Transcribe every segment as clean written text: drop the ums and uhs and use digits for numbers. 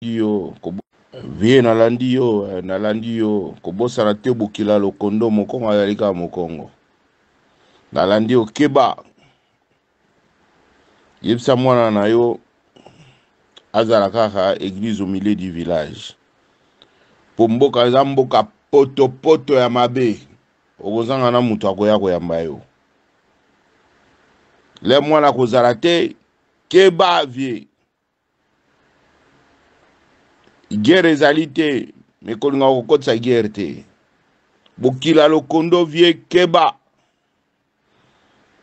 Yo vie nalandi yo eh, nalandi yo kobosana te bokila lokondo mokongo azali kaka mokongo nalandi yo keba yebisa mwana na yo azala kaka eglise au milieu du village mpo mboka eza mboka potopoto ya mabe okozanga na moto akoya koyamba yo le mwana akozala te keba vie Guerre ezali te mais kolinga kokotisa guerre te. Bokila lokondo vie keba.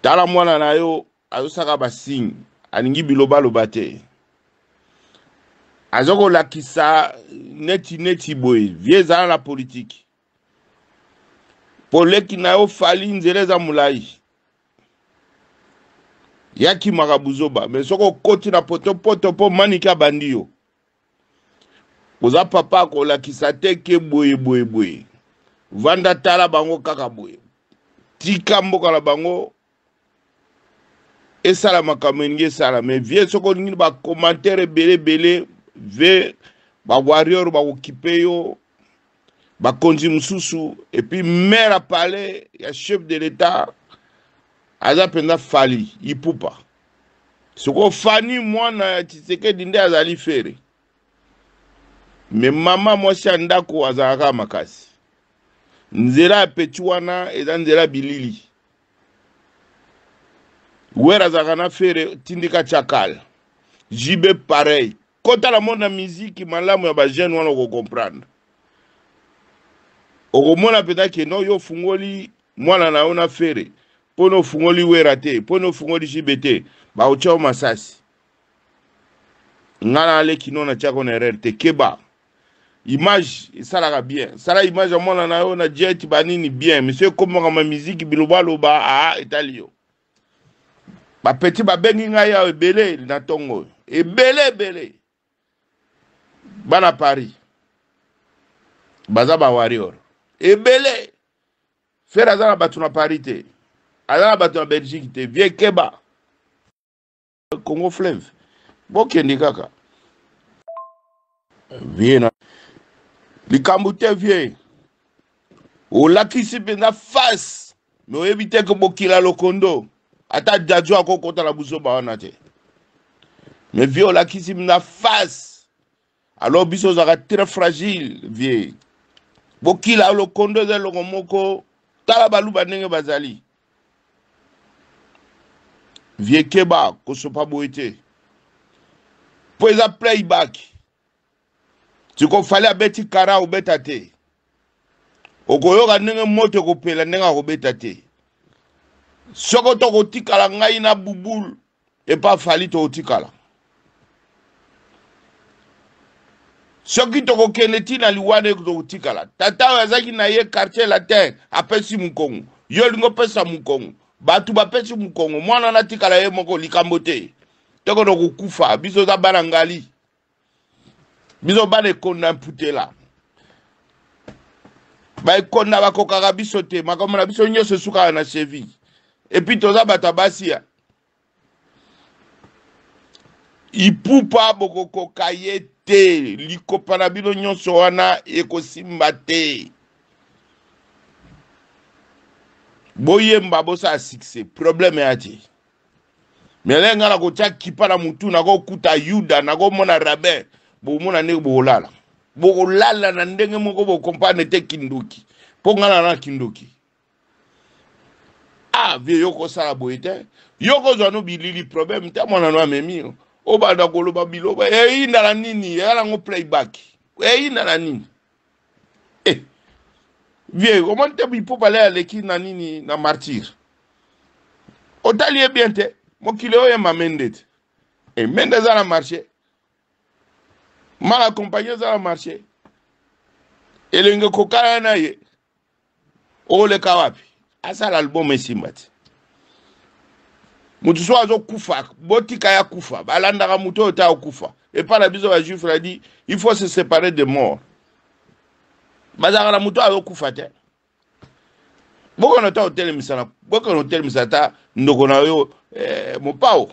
Tala mwana na yo azosaka ba signe alingi bilobaloba te. Aza kolakisa neti neti boye vie ezala na politiki. Poleki na yo fali nzela eza molayi. Ya kimaka buzoba mais soki okoti na potopoto mpo manike abandi yo oza papa akolakisa te ke boye boye boye vanda tala bango kaka boye tika mboka na bango esala makambo elingi esala mais vie soki olingi bacommentaire ebele ebele vie bawarrior bakokipe yo bakonzi mosusu epuis maire ya palais ya chef de l'etat aza mpenza fali ipupa sikoyo fani mwana ya tshisekedi nde azali fere me mama mwasi ya ndako azalaka makasi nzela ya peti wana eza nzela ya bilili wera azalaka na fere tindika chakal jb pareil kota na monde ya miziki malamu ya bajeune wana okocomprendre okomona mpenza ke no yo ofungoli mwana na yo na fere mpo na ofungoli wera te mpo na ofungoli jb te baotya yo masasi ngai na aleki no natiako na erreur te keba image esalaka bien sala image ya mwana na yo na jet banini bien monsieur ekomaka ma miziki bilobaloba aa etali yo bapeti babengi ngai awa ebele na ntongo oyo ebele ebele bana paris baza bawarrior ebele fere aza na bato na paris te aza na bato na belgique te vie keba Congo Fleuve bokende kaka vie na likambo te vie olakisi mpenza face me oyebi te ke bokila lokondo ata jajo akokota na buzoba wana te me vie olakisi mpenza face alors biso ozalaka très fragile vie bokila lokondo eza eloko moko tala baluba ndenge bazali Vie keba kosopa boye te po eza playback siko fali abeti kara obeta te okoyoka ndenge moto ekopela ndenge akobeta te soko tokotikala ngai na bubul epa fali tokotikala soki tokokende ti na liwa nde tokotikala tata oyo azalaki na ye quartier latin apesi mokongo yo olingi opesa mokongo bato bapesi mokongo mwana natikala ye moko likambo te tokono kokufa biso oza bana ngali biso bana ekonda mputela baekonda bakokaka biso te makambo na biso nyonso esukaka na cheville epuis toza bato ya basi ya Ipupa bokokoka ye te likopa na bino nyonso wana ekosimba te boyemba bosala succès problème ya te mele ngai nakotya kipa na motu nakokuta yuda nakomona rabin bokomona ndenge bokolala bokolala na ndenge moko bokomprendre te kindoki mpo ngai na na kindoki ah vie yo kosala boye te yo kozwa no bilili problème te mwana no amemi yo obanda koloba biloba eyinda na nini eya nango playback eyinda na nini eh vie omoni te bipupa le aleki na nini na martyr otali ye bien te mokili oyo yemba mende te e mende eza na marché mal accompagné eza na marché elenge kokala na ye oleka wapi asala album esimba te moto so azokufa botika ya kufa balandaka moto oyo te akokufa epai na biso bajuif na dit il faut se séparer de mort bazalaka na moto oyo azokufa te bokona ta otelemisa bokona otelemisa ata ndoko na yo eh, mopao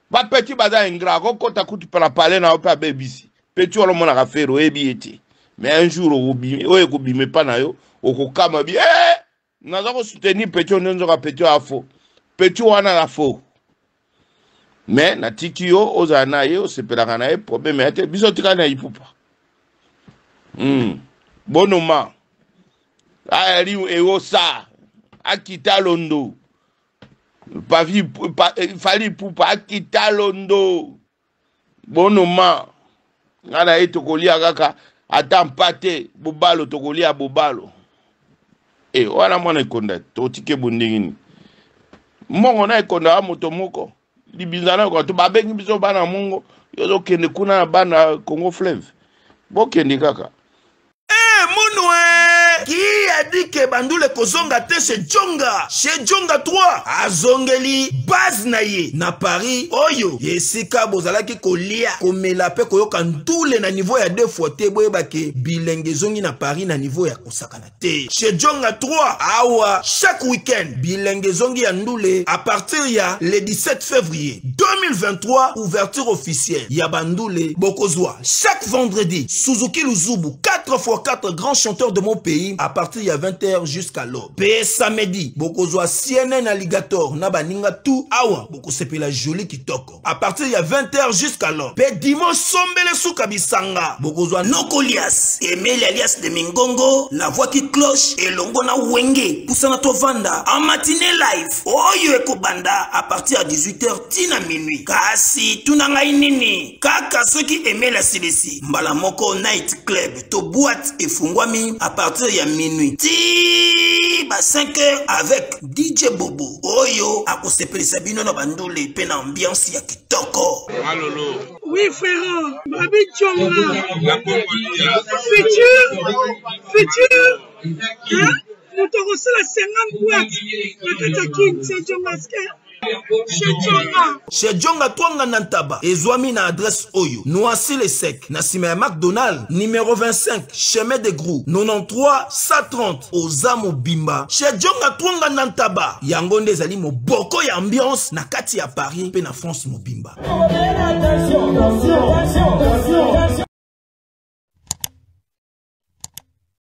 bapeti baza ingrat akokota kutu pala pale na yo mpe abebisi Petit wana omonaka Ferre oyebi ye te. Mais un jour oyo ekobima epa na yo okokama bi eh naza ko soutenir petit oyo nzoka petit oyo afo. Petit wana na faux. Mais natiki yo ozala na ye osepelaka na ye problème ya te biso tikali na ipupa. Bonoma ayali eosa akita londo pavi pa, Fally Ipupa akita londo bonoma nga na ye tokolia kaka ata mpate bobalo tokolia bobalo e wana mwana ekonda totike bondenge nini mbongo na ekonda wa moto moko libinza na ekonda to babengi biso bana mongo yo ozokende kuna na bana Congo Fleuve bokende kaka. Eh munue! Qui a dit que bandule kozonga te chez Djonga? Chez Djonga 3 azongeli base na ye na Paris oyo esika bozalaki kolia, komela pe koyoka ndule na niveau ya deux fois te. Boyeba ke bilenge ezongi na Paris na niveau ya kosakana te. Chez Djonga 3 awa chaque week-end bilenge ezongi ya ndule à partir ya le 17 février 2023, ouverture officielle ya bandule bokozwa chaque vendredi Suzuki Luzubu 4x4 grand chanteur de mon pays à partir ya 20h jusqu'à l'aube. Pe samedi bokozwa CNN Alligator na baninga tout awa bokosepela joli kitoko à partir ya 20h jusqu'à l'aube. Pe dimanche sombele suka bisanga bokozwa Nokolias Emeli alias de Mingongo la voix qui cloche elongo na Wenge pusana tovanda en matinée live oyo ekobanda à partir ya 18h tina minuit. Kasi tuna ngai nini kaka soki Emeli asilisi mbala moko night club to boîte efungwami à partir ya minuit ti ba 5h avec DJ Bobo oyo akosepelisa bino na bandule pe na ambiance ya kitoko. Malolo. Oui frère, Babi Djonga. Futur, futur, hein? Moto akosala 50 boîte na kati ya Kin, c'est Djonga Chez Djonga. Chez Djonga Twanga na Ntaba ezwami na adresse oyo Noisy-le-Sec na sima ya McDonald numéro 25 chemin de Grou 93 130 oza mobimba. Chez Djonga Twanga na Ntaba yango nde ezali moboko ya ambiance na kati ya Paris pe na France mobimba. Attention, attention, attention, attention.